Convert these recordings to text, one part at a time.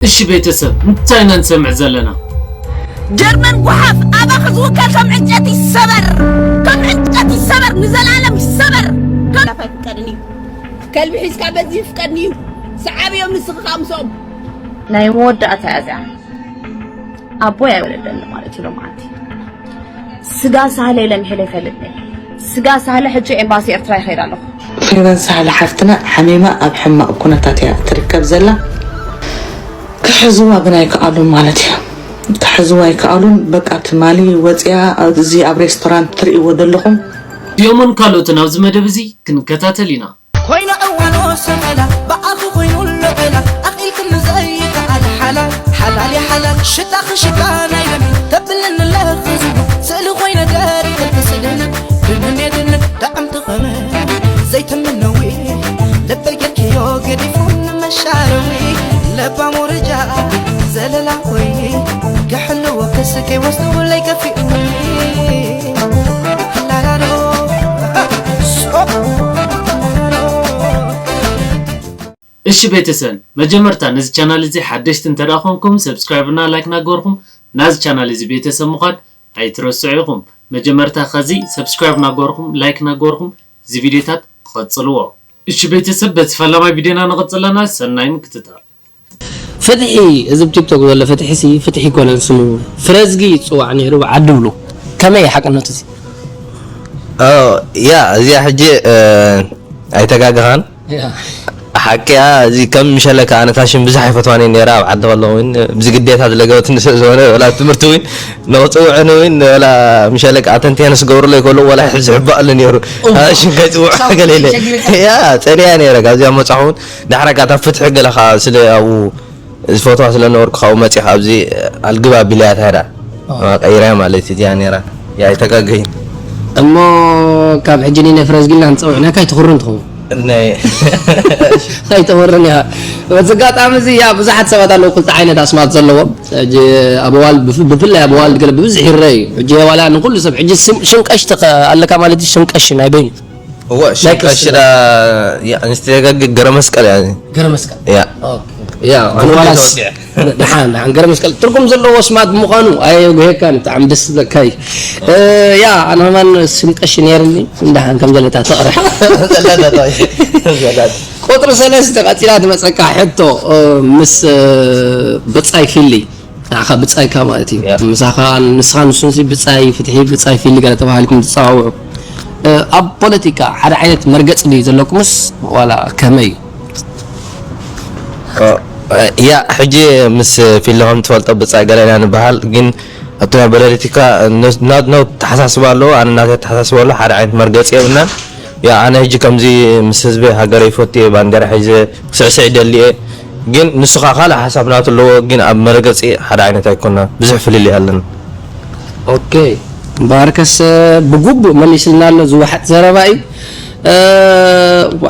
እሺ ቤተሰብ፣ እንታይ ኢና ንሰምዕ ዘለና? ጀርመን ጓሓፍ ኣባኺ ዝውከል ከም ዕንጨቲ ይሰበር፣ ከም ዕንጨቲ ይሰበር፣ ንዘለኣለም ይሰበር። ከም ናፋይ ፍቀድኒ እዩ። ከልቢ ሒዝካ በዚ ይፍቀድኒ እዩ። ሰዓብዮም ንስኺ ካብ ምስኦም። ናይ መወዳእታ እያ እዚኣ። ኣቦይ ኣይወለደኒ ማለት እዩ ሎማዓንቲ። ስጋ ሳህለ ኢለ ምሒለ ይፈልጥ ነይ። ስጋ ሳህለ ሕጂ ኤምባሲ ኤርትራ ይኸይድ ኣለኹ። ፌቨን ሳህለ ሓፍትና ሓሚማ ኣብ ሕማቕ ኩነታት እያ እትርከብ ዘላ። ክሕዝዋ ግን ኣይከኣሉን ማለት እዩ። ክሕዝዋ ኣይከኣሉን። በቃ ትማሊ ወፂኣ እዚ ኣብ ሬስቶራንት ትርእይዎ ዘለኹም። እዚኦምን ካልኦትን ኣብዚ መደብ እዚ ክንከታተል ኢና። ኮይኑ ዕዋኖ ሰመላ ብኣኺ ኮይኑ ልዕላ ኣኺልክኒ ዘይከኣል ሓላል ሓላል ሓላል ሽታኺ ሽታ ናይ ደም ተብልኒ ለኺ ዝቡ ስእሊ ኮይነ ገሪኽልኪ ስእልኒ ድንን የድንን ጣዕምቲ ኸመ ዘይትምነዊ ልበይ ጌርክዮ ገዲፉ ንመሻረዊ ለባም ወረጃ ዘለላ ኮይኒ ክሕልወክስ ከይወስዱ ለይከፊኡኒ ላላሎ እሺ ቤተሰብ፣ መጀመርታ ነዚ ቻናል እዚ ሓደሽቲ እንተ ደኣ ኮንኩም ሰብስክራይብ እና ላይክ ናገርኩም ናዚ ቻናል እዚ ቤተሰብ ምዃን ኣይትረስዑ ኢኹም። መጀመርታ ኸዚ ሰብስክራይብ ናገርኩም ላይክ ናገርኩም እዚ ቪዲዮታት ትቐጽልዎ። እሺ ቤተሰብ፣ በቲ ፈላማይ ቪዲዮና ንቐጽል ኣለና። ሰናይ ምክትታል። ፍትሒ፣ እዚ ብ ቲክቶክ ዘሎ ፍትሒ ሲ ፍትሒ ይኮነን ስሙ። ፍረዝጊ ይጽዋዕ ነይሩ ብዓዲ ብሉ። ከመይ ሓቅነቱ እዚ? ኦ፣ ያ፣ እዚኣ ሕጂ፣ እ፣ ኣይተጋገኻን። ያ። ሓቂ እያ፣ እዚ ከም ምሸለካ ኣነ ታሽን ብዙሕ ኣይፈትዋን እየ ነይረ ኣብ ዓዲ ከለኹ እውን፣ ብዚ ግዴታ ዝለገበትኒ ስለ ዝኾነ፣ ወላ ኣብ ትምህርቲ እውን ንኽጽውዕኒ እውን፣ ወላ ምሸለካ ኣተንቴንስ ገብሩለይ ከለዉ፣ ወላ ሕዚ ዝሕባእ ኣሎ ነይሩ። ታሽን ከይጽውዕ ገለ ኢለ። ያ፣ ጸሊያ ነይረ፣ ካብዚኣ መጻኹ እውን፣ ዳሕራ ካታ ፍትሒ ገለ ኸዓ ስለ ኣብኡ ዝፈትዋ ስለ ነበርኩ ካብኡ መጺኻ ኣብዚ ኣልግብ ኣቢለያ ታዳ ቀይራያ ማለት እዩ እዚኣ ነይራ እያ ኣይተጋገይን እሞ ካብ ሕጂ ኒነ ፍረዝጊልና ንፀውዕና ካይትኽርን ትኸውን ናይ ካይትኽርን እያ በዚ ኣጋጣሚ እዚ ያ ብዙሓት ሰባት ኣለዉ ክልተ ዓይነት ኣስማት ዘለዎም ሕጂ ኣብ ዋልድ ብፍ- ብፍላይ ኣብ ዋልድ ገለ ብብዝሒ ይረአ እዩ ሕጂ ዋላ ንኩሉ ሰብ ሕጂ ስም- ሽንቀሽ ተኸ- ኣለካ ማለት እዩ ሽንቀሽ ናይ በይኑ እወ ሽንቀሽ ዳ ኣንስቲ ገረመስቀል እያ ገረመስቀል እያ ያ ኣነ ዋላስ ደሓን ደሓን ገረመስቀል ትርጉም ዘለዎ ስማት ብምዃኑ ኣየጉሄካን ብጣዕሚ ደስ ዝብለካ እዩ እ፣ ያ ኣነ ከማን ስም ቀሺ ነይርኒ እንዳሓን ከም ዘለታ ተቕርሕ ቁጥሪ ሰለስተ ቀፂላ ትመፀካ ሕቶ እ፣ ምስ እ፣ ብፃይ ፊሊ ንዓኻ ብጻይካ ማለት እዩ። ያ። ምሳኻ ንስኻ ንሱንሲ ብጻይ ፍትሒ ብጻይ ፊሊ ገለ ተባሂልኩም ትጸዋውዑ። እ፣ ኣብ ፖለቲካ ሓደ ዓይነት መርገጽ ድዩ ዘለኩምስ ዋላ ከመይ እዩ? ያ ሕጂ ምስ ፊሎ ከም ትፈልጦ ብጻይ ገለ ኢና ንበሃል ግን ኣብቲ ናይ ፖለቲካ ነ- ነ- ነ ተሓሳስባ ኣለዎ ኣነ ናተይ ተሓሳስባ ኣለዎ ሓደ ዓይነት መርገጺ የብልናን ያ ኣነ ሕጂ ከምዚ ምስ ህዝቢ ሃገረይ ፈትየ ባንዴራ ሒዘ ስዕስዕ ይደሊ እየ ግን ንሱ ከዓ ካልእ ሓሳብ ናቱ ኣለዎ ግን ኣብ መርገጺ ሓደ ዓይነት ኣይኮና ብዙሕ ፍልልይ ኣለና። ኦኬ ባርከስ ብጉቡእ መሊስልና ኣሎ ዝወሓጥ ዘረባ እዩ። እ፣ ዋ፣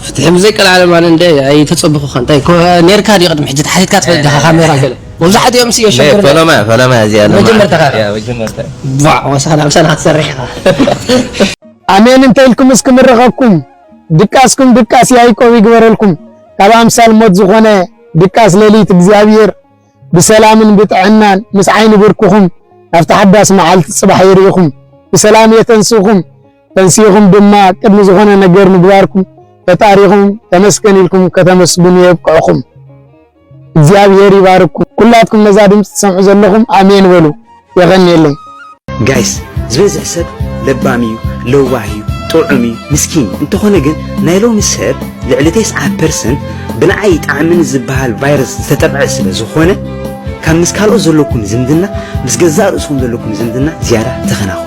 ፍትሒ ብዘይ ቀልዓለም ኣነ እንደ ኣይተጸብኹኻ እንታይ ኮ- ኔርካ ድዩ ቅድሚ ሕጂ ተሓቲትካ ትፈልጥ ዲኻ ካሜራ ገለ መብዛሕትኦም ሲ የሸግር ፈለማ ፈለማ እዚኣ ለማ- መጀመርታ ካራ። ያ፣ መጀመርታ። ዋ ወሳና ምሳና ክትሰርሕ ኢኻ። ኣሜን እንተ ኢልኩም እስኪ ምረቐኩም ድቃስኩም ድቃስ ያዕቆብ ይግበረልኩም ካብ ኣምሳል ሞት ዝኾነ ድቃስ ሌሊት እግዚኣብሔር ብሰላምን ብጥዕናን ምስ ዓይኒ ብርክኹም ናብቲ ሓዳስ መዓልቲ ጽባሕ የርእኹም ብሰላም የተንስእኹም ተንሲእኹም ድማ ቅድሚ ዝኾነ ነገር ምግባርኩም ፈጣሪኹም ተመስገን ኢልኩም ከተመስግኑ የብቅዕኹም እግዚኣብሔር ይባርኩም ኩላትኩም ነዛ ድምፂ ትሰምዑ ዘለኹም ኣሜን በሉ የቐንየለይ ጋይስ ዝበዝሕ ሰብ ለባም እዩ ለዋህ እዩ ጥዑም እዩ ምስኪን እዩ እንተኾነ ግን ናይ ሎሚ ሰብ ልዕሊ ተስዓ ፐርሰንት ብንዓይ ይጥዓመኒ ዝበሃል ቫይረስ ዝተጠቕዐ ስለ ዝኾነ ካብ ምስ ካልኦት ዘለኩም ዝምድና ምስ ገዛእ ርእስኹም ዘለኩም ዝምድና ዝያዳ ተኸናኹ።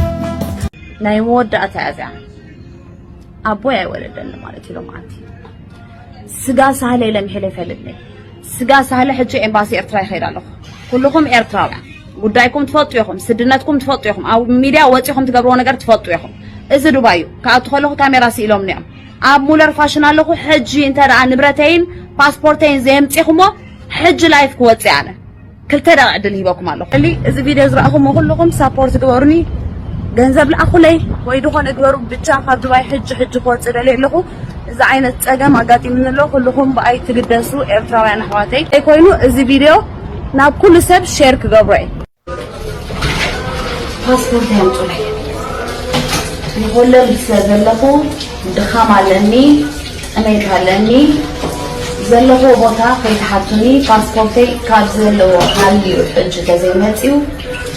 ናይ መወዳእታ እያ እዚኣ ኣቦይ ኣይወለደኒ ማለት እዩ ሎምዓንቲ ስጋ ሳህለ ኢለ ምሒለ ይፈልጥኒ ስጋ ሳህለ ሕጂ ኤምባሲ ኤርትራ ይኸይድ ኣለኹ ኩልኹም ኤርትራውያን ጉዳይኩም ትፈልጡ ኢኹም ስድነትኩም ትፈልጡ ኢኹም ኣብ ሚድያ ወፂኹም ትገብርዎ ነገር ትፈልጡ ኢኹም እዚ ዱባይ እዩ ክኣቱ ከለኹ ካሜራ ስኢሎምኒ እዮም ኣብ ሙለር ፋሽን ኣለኹ ሕጂ እንተ ደኣ ንብረተይን ፓስፖርተይን ዘየምፂኹሞ ሕጂ ላይፍ ክወፅእ ኣነ ክልተ ደቂቕ ዕድል ሂበኩም ኣለኹ። ሕሊ እዚ ቪድዮ ዝረኣኹሞ ኩልኹም ሳፖርት ግበሩኒ፣ ገንዘብ ልኣኹለይ ወይ ዝኾነ ግበሩ፣ ብቻ ካብ ዱባይ ሕጂ ሕጂ ክወፅእ ደልየ ኣለኹ። እዚ ዓይነት ጸገም ኣጋጢሙኒ ኣሎ። ኩልኹም ብኣይ ትግደሱ ኤርትራውያን ኣሕዋተይ። ኮይኑ እዚ ቪድዮ ናብ ኩሉ ሰብ ሼር ክገብሮ እየ። ፓስፖርት ያምጡለይ። ንሆለንድ ስለ ዘለኹ ድኻም ኣለኒ፣ ጥሜት ኣለኒ። ዘለኹ ቦታ ከይትሓቱኒ፣ ፓስፖርተይ ካብ ዘለዎ ሃልዩ ሕጂ ተዘይመጺኡ፣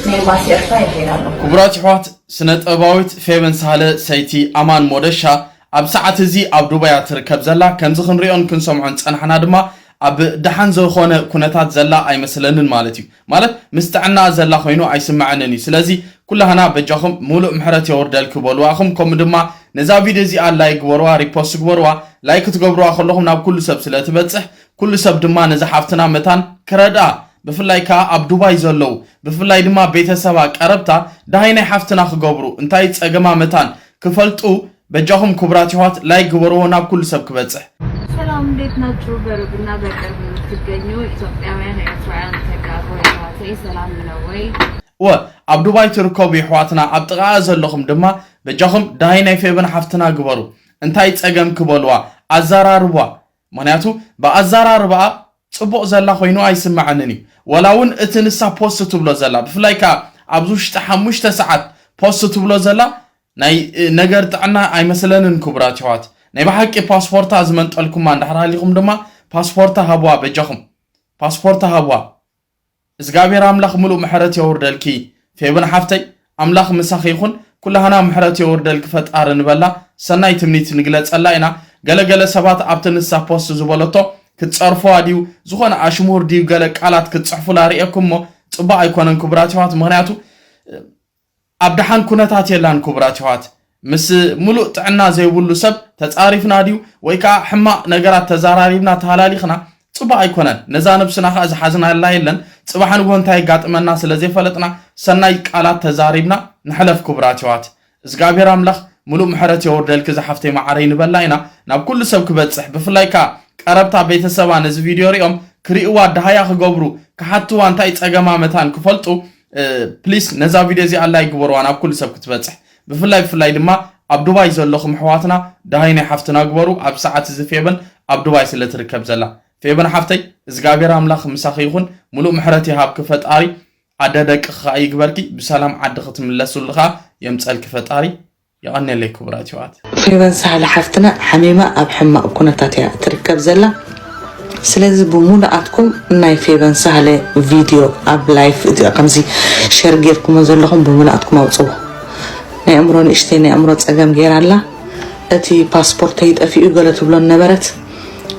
ንኤምባሲ ኤርትራ ይኸይድ ኣለኹ። ክቡራት ኣሕዋት፣ ስነ ጥበባዊት ፌቨን ሳህለ ሰይቲ ኣማን ሞደሻ ኣብ ሰዓት እዚ ኣብ ዱባይ እያ ትርከብ ዘላ። ከምዚ ክንሪኦን ክንሰምዖን ጸናሕና ድማ ኣብ ደሓን ዝኾነ ኩነታት ዘላ ኣይመስለንን ማለት እዩ። ማለት ምስ ጥዕና ዘላ ኮይኑ ኣይስምዐንን እዩ። ስለዚ ኩላህና በጃኹም ሙሉእ ምሕረት የውርደልኪ በልዋ። እኹም ከምኡ ድማ ነዛ ቪድዮ እዚኣ ላይክ ግበርዋ፣ ሪፖስት ግበርዋ። ላይክ ክትገብርዋ ከለኹም ናብ ኩሉ ሰብ ስለ ትበጽሕ ኩሉ ሰብ ድማ ነዛ ሓፍትና መታን ክረድኣ፣ ብፍላይ ከኣ ኣብ ዱባይ ዘለዉ፣ ብፍላይ ድማ ቤተሰባ ቀረብታ ደሃይ ናይ ሓፍትና ክገብሩ፣ እንታይ ጸገማ መታን ክፈልጡ በጃኹም ክቡራት የሕዋት ላይክ ግበርዎ ናብ ኩሉ ሰብ ክበጽሕ። ሰላም፣ እንዴት ናችሁ? በሩቅና በቅርብ የምትገኙ ኢትዮጵያውያን፣ ኤርትራውያን ተጋሩ የሕዋተይ ሰላም ነው ወይ? እወ፣ ኣብ ዱባይ ትርከቡ የሕዋትና ኣብ ጥቓኣ ዘለኹም ድማ በጃኹም ደሃይ ናይ ፌበን ሓፍትና ግበሩ። እንታይ ጸገም ክበልዋ፣ ኣዘራርቧ። ምኽንያቱ ብኣዘራርባኣ ጽቡቕ ዘላ ኮይኑ ኣይስምዓንን እዩ። ወላ እውን እቲ ንሳ ፖስት ትብሎ ዘላ፣ ብፍላይ ከኣ ኣብዚ ውሽጢ ሓሙሽተ ሰዓት ፖስት ትብሎ ዘላ ናይ ነገር ጥዕና ኣይመስለንን። ክቡራት የሕዋት፣ ናይ ብሓቂ ፓስፖርታ ዝመንጠልኩማ እንድሕር ሃሊኹም ድማ ፓስፖርታ ሃብዋ በጃኹም፣ ፓስፖርታ ሃብዋ። እዝጋብሔር ኣምላኽ ምሉእ ምሕረት የውርደልኪ ፌብን ሓፍተይ፣ ኣምላኽ ምሳኺ ይኹን። ኩላህና ምሕረት የውርደልኪ ፈጣሪ ንበላ፣ ሰናይ ትምኒት ንግለጸላ ኢና። ገለገለ ሰባት ኣብቲ ንሳ ፖስት ዝበለቶ ክትጸርፍዋ ድዩ ዝኾነ ኣሽሙር ድዩ ገለ ቃላት ክትጽሕፉላ ርእየኩም እሞ ጽቡቕ ኣይኮነን ክቡራት የሕዋት። ምኽንያቱ ኣብ ደሓን ኩነታት የላን ክቡራት የሕዋት። ምስ ምሉእ ጥዕና ዘይብሉ ሰብ ተጻሪፍና ድዩ ወይ ከኣ ሕማቕ ነገራት ተዘራሪብና ተሃላሊኽና ጽቡቕ ኣይኮነን። ነዛ ነብስና ከኣ ዝሓዝናላ የለን። ጽባሕ ንግሆ እንታይ የጋጥመና ስለ ዘይፈለጥና ሰናይ ቃላት ተዛሪብና ንሕለፍ ክቡራት የሕዋት። እዝጋብሔር ኣምላኽ ምሉእ ምሕረት የውርደልኪ ዝሓፍተይ መዓረይ ንበላ ኢና ናብ ኩሉ ሰብ ክበጽሕ። ብፍላይ ከኣ ቀረብታ ቤተሰባ ነዚ ቪድዮ ሪኦም ክርእይዋ ደሃያ ክገብሩ ክሓትዋ እንታይ ጸገማ መታን ክፈልጡ ፕሊስ ነዛ ቪድዮ እዚኣ ላይክ ግበርዋ ናብ ኩሉ ሰብ ክትበጽሕ። ብፍላይ ብፍላይ ድማ ኣብ ዱባይ ዘለኹም ኣሕዋትና ደሃይ ናይ ሓፍትና ግበሩ። ኣብ ሰዓት እዚ ፌበን ኣብ ዱባይ ስለ ትርከብ ዘላ ፌበን ሓፍተይ እዝጋብሔር ኣምላኽ ምሳኺ ይኹን። ምሉእ ምሕረት ይሃብኪ ፈጣሪ። ኣደ ደቅኺ ኸኣ ይግበርኪ። ብሰላም ዓዲ ክትምለስሉ ኸኣ የምጸልኪ ፈጣሪ። የቐንየለይ ክቡራት ኣሕዋት። ፌቨን ሳህለ ሓፍትና ሓሚማ ኣብ ሕማቕ ኩነታት እያ ትርከብ ዘላ። ስለዚ ብሙሉኣትኩም ናይ ፌቨን ሳህለ ቪድዮ ኣብ ላይፍ እዚኣ ከምዚ ሸር ጌርኩሞ ዘለኹም ብሙሉኣትኩም ኣውጽዎ። ናይ ኣእምሮ ንእሽተይ ናይ ኣእምሮ ጸገም ጌራ ኣላ። እቲ ፓስፖርተይ ጠፊኡ ገለ ትብሎ ነበረት።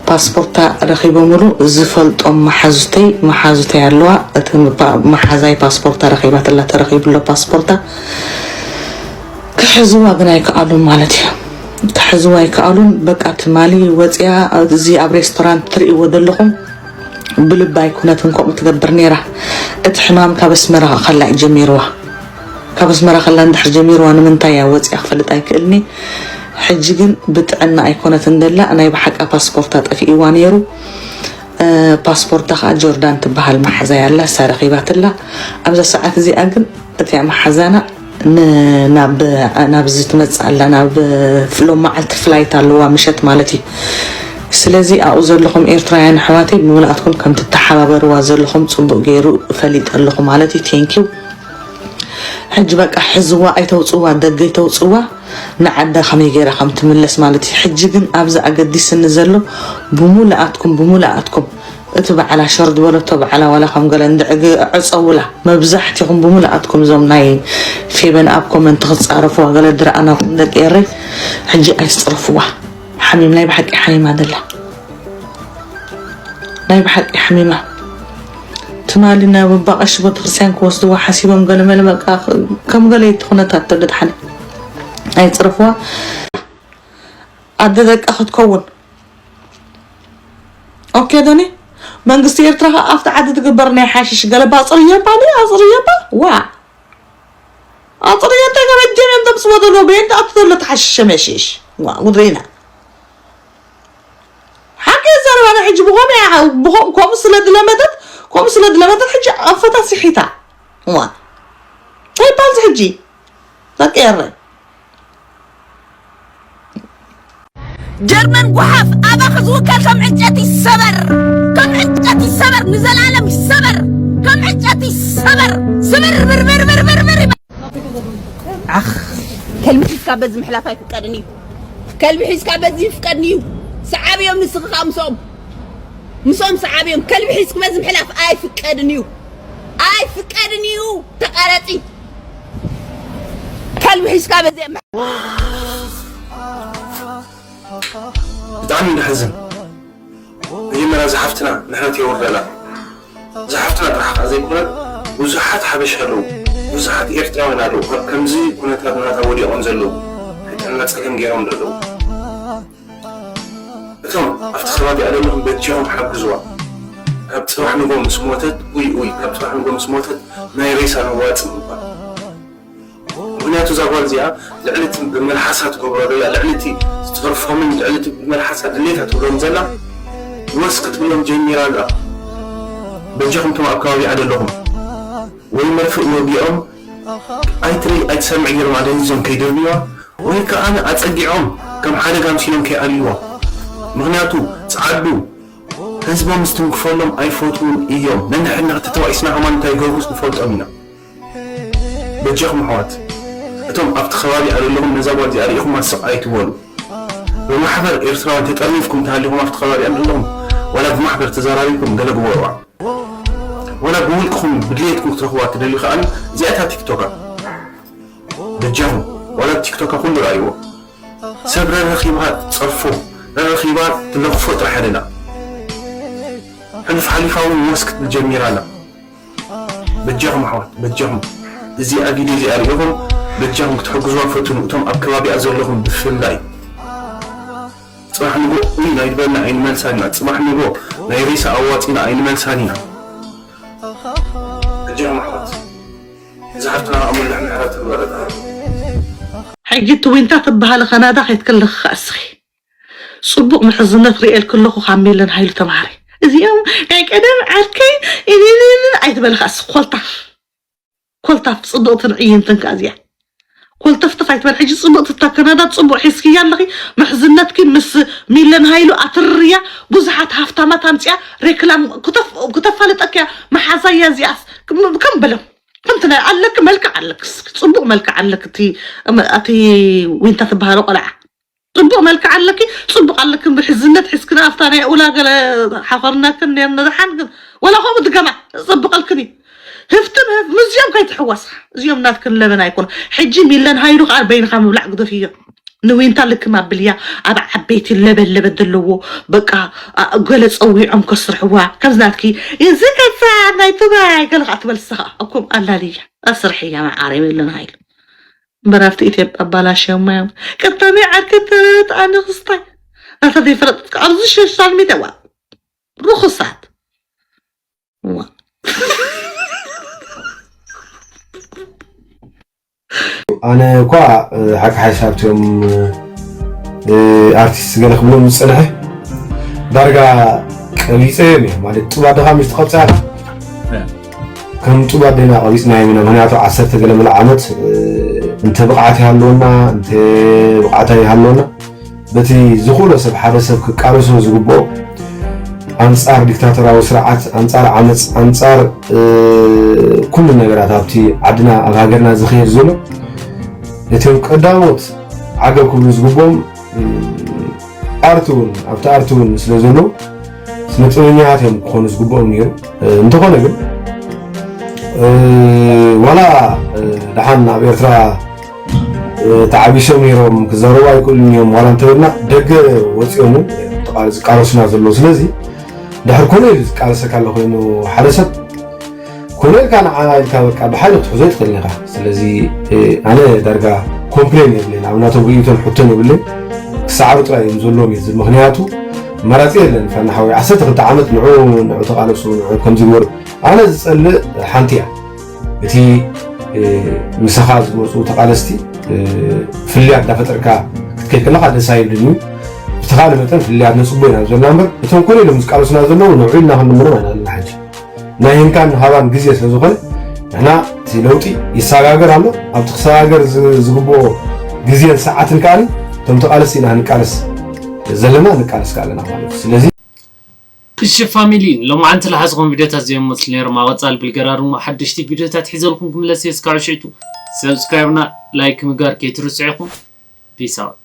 ፓስፖርታ ረኺቦምሉ ዝፈልጦም መሓዙተይ፣ መሓዙተይ ኣለዋ። እቲ ፓ-፣ መሓዛይ ፓስፖርታ ረኺባትላ፣ ተረኺቡሎ ፓስፖርታ። ክሕዝዋ ግን ኣይከኣሉን ማለት እዩ። ክሕዝዋ ኣይከኣሉን። በቃ ትማሊ ወፂኣ፣ እዚ ኣብ ሬስቶራንት ትርእይዎ ዘለኹም ብልባ ኣይኮነትን ከምኡ ትገብር ነይራ። እቲ ሕማም ካብ ኣስመራ ከላ እዩ ጀሚርዋ። ካብ ኣስመራ ከላ እንድሕር ጀሚርዋ ንምንታይ እያ ወፂኣ ክፈልጥ ኣይክእልኒ። ሕጂ ግን ብጥዕና ኣይኮነትን ደላ፣ ናይ ብሓቃ ፓስፖርታ ጠፊእዋ ነይሩ። እ፣ ፓስፖርታ ከዓ ጆርዳን ትበሃል መሓዛይ ኣላ፣ እሳ ረኺባትላ። ኣብዛ ሰዓት እዚኣ ግን እቲኣ መሓዛና ን-፣ ናብ፣ ናብዚ ትመጽእ ኣላ፣ ናብ ፍ-፣ ሎም መዓልቲ ፍላይት ኣለዋ፣ ምሸት ማለት እዩ። ስለዚ ኣብኡ ዘለኹም ኤርትራውያን ኣሕዋተይ ብምልኣትኩም ከም ትተሓባበርዋ ዘለኹም ጽቡቕ ገይሩ ፈሊጠ ኣለኹ ማለት እዩ። ቴንኪው። ሕጂ በቃ ሕዝዋ ኣይተውጽዋ፣ ደገ ኣይተውጽዋ፣ ንዓዳ ከመይ ገይራ ከም ትምለስ ማለት እዩ። ሕጂ ግን ኣብዚ ኣገዲስኒ ዘሎ ብምልኣትኩም፣ ብምልኣትኩም እቲ በዓላ ሸር ዝበለቶ በዓላ ዋላ ከም ገለ እንድዕግ ዕጸውላ። መብዛሕትኹም ብምልኣትኩም እዞም ናይ ፌበን ኣብ ኮመንት ክትጻረፍዋ ገለ ድረኣናኩም ደቂ ኤረይ ሕጂ ኣይትጽረፍዋ። ሓሚም ናይ ብሓቂ ሓሚማ ደላ። ናይ ብሓቂ ሓሚማ። ትማሊ ናብ ኣባ ቀሺ ቤተክርስትያን ክወስድዋ ሓሲቦም ገለ መለ በቃ ከም ገለ እቲ ኩነታት ተደድሓነ። ኣይጽረፍዋ። ኣደ ደቃ ክትከውን። ኦኬ ዶኒ፣ መንግስቲ ኤርትራ ከኣ ኣብቲ ዓዲ ትግበር ናይ ሓሽሽ ገለባ ኣጽርየባ ድዩ? ኣጽርየባ? ዋ። ኣጽርየባ እንታይ ገበጀም እዮም ተምጽዎ ዘለዉ? በየን ትኣቱ ዘሎ ተሓሽሸ መሽሽ? ዋ፣ ውድሪና። ሓቂ ዘረባና ሕጂ ብኸም እያ፣ ብኸም-፣ ከምኡ ስለ ዝለመደት፣ ከምኡ ስለ ዝለመደት ሕጂ ኣፈታ ስሒታ። ዋ። እንታይ ይባል እዚ ሕጂ? ተቀየረ። ጀርመን ጓሓፍ ኣባኺ ዝውከል ከም ዕንጨቲ ይሰበር፣ ከም ዕንጨቲ ይሰበር፣ ንዘለኣለም ይሰበር፣ ከም ዕንጨቲ ይሰበር። ስብር ብር ብር ብር ብር ብር ይበል። ዓኽ፣ ከልቢ ሒዝካ በዚ ምሕላፍ ኣይፍቀድን እዩ። ከልቢ ሒዝካ በዚ ይፍቀድን እዩ። ሰዓብዮም ንስኺ ከዓ ምስኦም፣ ምስኦም ሰዓብዮም። ከልቢ ሒዝኪ በዚ ምሕላፍ ኣይፍቀድን እዩ። ኣይፍቀድን እዩ። ተቃረፂ። ከልቢ ሒዝካ በዚ ብጣዕሚ ደሕዝን። መጀመርያ ዝሓፍትና ምሕረት የውርደላ። ዝሓፍትና ጥራሕ ከዓ ዘይኮነ ብዙሓት ሓበሻ ኣለዉ፣ ብዙሓት ኤርትራውያን ኣለዉ ኣብ ከምዚ ኩነታት ናታ ወዲቖም ዘለዉ፣ ናይ ጥዕና ጸገም ገይሮም ዘለዉ። እቶም ኣብቲ ከባቢኣ ዘለኹም በጃኹም ሓግዝዋ። ካብ ጽባሕ ንጎ ምስ ሞተት፣ ኡይ ኡይ፣ ካብ ጽባሕ ንጎ ምስ ሞተት ናይ ሬሳ መዋጽእ ምባል። ምኽንያቱ እዛ ጓል እዚኣ ልዕሊ እቲ ብመልሓሳ ትገብሮ ዘላ፣ ልዕሊ እቲ ዝጸርፎምን ልዕሊ እቲ ብመልሓሳ ድሌታ ትብሎም ዘላ ወስ ክትብሎም ጀሚራ ኣላ። በጃኹም እቶም ኣብ ከባቢኣ ዘለኹም ወይ መርፍእ ወጊኦም ኣይትርኢ ኣይትሰምዕ ገይሮም ኣደንዚዞም ከይድርብይዋ ወይ ከኣ ኣጸጊዖም ከም ሓደጋ ኣምሲሎም ከይኣልይዋ። ምኽንያቱ ጸዓዱ ህዝቦም ዝትንክፈሎም ኣይፈትዉን እዮም። ነንሕድና ተተባኢስና ከማን እንታይ ይገብሩስ ንፈልጦም ኢና። በጃኹም ኣሕዋት እቶም ኣብቲ ከባቢ ኣለኹም ነዛ ጓል እዚኣ ርኢኹማ ስቕ ኣይትበሉ። ብማሕበር ኤርትራውያን ተጠርኒፍኩም እንተሃሊኹም ኣብቲ ከባቢ ኣለኹም ዋላ ብማሕበር ተዘራሪብኩም ገለ ግበሩዋ። ዋላ ብውልቅኹም ብድሌትኩም ክትረኽብዋ ትደልዩ ከኣ እዚኣ እታ ቲክቶካ በጃኹም ዋላ ቲክቶካ ኩሉ ረኣይዎ። ሰብ ረረኺባ ትጸርፎ ረረኺባ ትለኽፎ ጥራሕ ኣይደላ። ሕሉፍ ሓሊፋ እውን ወስ ክትብል ጀሚራ ኣላ። በጃኹም ኣሕዋት በጃኹም እዚኣ ቪድዮ እዚኣ ሪኢኹም በጃኹም ክትሕግዝዋ ፈትኑ እቶም ኣብ ከባቢኣ ዘለኹም ብፍላይ። ጽባሕ ንጎ ኡይ ናይ ድበልና ኣይንመልሳን ኢና። ጽባሕ ንጎ ናይ ሬሳ ኣዋጺና ኣይንመልሳን ኢና። በጃኹም ኣሕዋት እዛ ሓፍትና ኣምላኽ ምሕረት ትግበረልና። ሕጂ እቲ ዊንታ ትበሃሊ ካናዳ ከይትክልኺ ከኣ እስኺ። ጽቡቕ ምሕዝነት ርእየልኪ ኣለኹ ካብ ሜለን ሃይሉ ተምሃሪ። እዚኦም ናይ ቀደም ዓርከይ ኢሊሊሊ ኣይትበሊ ከኣ እስኺ ኮልታፍ። ኮልታፍ ጽብቕትን ዕይንትን ከኣ እዚኣ። ኮልተፍተፍ ኣይትበል ሕጂ ጽብቕቲ እታ ካናዳ ጽቡቕ ሒዝክያ ኣለኺ ምሕዝነትኪ ምስ ሚለን ሃይሉ ኣትርርያ ብዙሓት ሃፍታማት ኣምጽያ ሬክላም ክተፋልጠኪያ መሓዛያ እዚኣስ ከም በሎም ከምቲ ናይ ኣለኪ መልክዕ ኣለኪ እስኪ ጽቡቕ መልክዕ ኣለኪ እቲ እቲ ዊንታ ትበሃሎ ቆልዓ ጽቡቕ መልክዕ ኣለኪ ጽቡቕ ኣለኪ ምሕዝነት ሒዝክና ኣብታ ናይ ኡላ ገለ ሓኾርናክን ነርና ደሓን ግን ወላ ከምኡ ድገማ ጽብቐልክን እዩ ህፍትን ህፍ ምስዚኦም ከይትሕወሳ እዚኦም ናትክን ለበን ኣይኮኑ ሕጂ ሚለን ሃይሉ ከዓ በይንኻ ምብላዕ ግደፍዮ ንዊንታ ልክም ኣብልያ ኣብ ዓበይቲ ለበን ለበን ዘለዎ በቃ ገለ ፀዊዖም ከስርሕዋ ከምዚ ናትኪ እዚ ከሳ ናይ ትግራይ ገለ ከዓ ትበልስኻ እኩም ኣላልያ ኣስርሕያ መዓረይ ሚለን ሃይሉ እምበር ኣብቲ ኢትዮጵያ ኣባላሽዮማ እዮም ቀዳመይ ዓርኪ ተረድኣ ንክስታይ ናታ ዘይፈለጥካ ኣብዚ ሶሻል ሚድያ ዋ ርኹሳት ዋ ኣነ እኳ ሓቂ ሓሳብ እቶም ኣርቲስት ገለ ክብሎም ዝፀንሐ ዳርጋ ቀቢፀዮም እየ ማለት ጡብ ኣደኻ ምስ ትቐብፃ ከም ጡብ ኣዴና ቀቢፅናዮም ኢና ምክንያቱ ዓሰርተ ገለ መለ ዓመት እንተ ብቕዓት ይሃለወና እንተ ብቕዓት ኣይሃለወና በቲ ዝኽእሎ ሰብ ሓደ ሰብ ክቃለሶ ዝግብኦ ኣንጻር ዲክታቶራዊ ስርዓት፣ ኣንጻር ዓመጽ፣ ኣንጻር ኩሉ ነገራት ኣብቲ ዓድና ኣብ ሃገርና ዝኽየድ ዘሎ ነቶም ቀዳሞት ዓገብ ክብሉ ዝግብኦም ኣርቲ እውን ኣብቲ ኣርቲ እውን ስለ ዘለዉ ስነ ጥበበኛታት እዮም ክኾኑ ዝግብኦም ነይሩ። እንተኾነ ግን ዋላ ደሓን ኣብ ኤርትራ ተዓቢሶም ነይሮም ክዛረቡ ኣይክእሉን እዮም ዋላ እንተበልና ደገ ወፂኦም እውን ዝቃለሱና ዘለዉ ስለዚ ድሕር ኮነ ኢሉ ዝቃለሰካ ኣሎ ኮይኑ ሓደ ሰብ ኮነ ኢልካ ንዓና ኢልካ በቃ ብሓይሊ ክትሕዞ ኣይትኽእልን ኢኻ ስለዚ ኣነ ዳርጋ ኮምፕሌን የብለይን ኣብ ናቶም ርእይቶን ሕቶን የብለይን ክሰዓሩ ጥራይ እዮም ዘለዎም እዩ ዝብል ምኽንያቱ መራፂ የለን ፋና ሓወይ ዓሰርተ ክልተ ዓመት ንዑ ንዑ ተቃለሱ ንዑ ከምዚ ግበሩ ኣነ ዝፀልእ ሓንቲ እያ እቲ ምሳኻ ዝመፁ ተቃለስቲ ፍልያት እንዳፈጠርካ ክትከይድ ከለካ ደስ ኣይብልን እዩ ብተኻለ መጠን ፍልያት ነፅቦ ኢና ዘለና እምበር እቶም ኮነ ኢሎም ዝቃለሱና ዘለዉ ንዑ ኢልና ክንልምኖም ኣይንኽእልና ሕጂ ናይ ህንካን ሃባን ግዜ ስለዝኾነ ንሕና እቲ ለውጢ ይሰጋገር ኣሎ ኣብቲ ክሰጋገር ዝግብኦ ግዜን ሰዓትን ከኣ እቶም ተቃለስቲ ኢና ክንቃለስ ዘለና ንቃለስ ኣለና ማለት እዩ። ስለዚ እሺ ፋሚሊ፣ ሎማዓንቲ ዝሓዝኹም ቪድዮታት እዚኦም መስሉ ነይሮም። ኣብ ቀፃሊ ብልገራር ድማ ሓደሽቲ ቪድዮታት ሒዘልኩም ክምለስ እየ። እስካብ ሽዕቱ ሰብስክራይብና ላይክ ምግባር ከይትርስዑ ኢኹም። ፒስ ኣውት።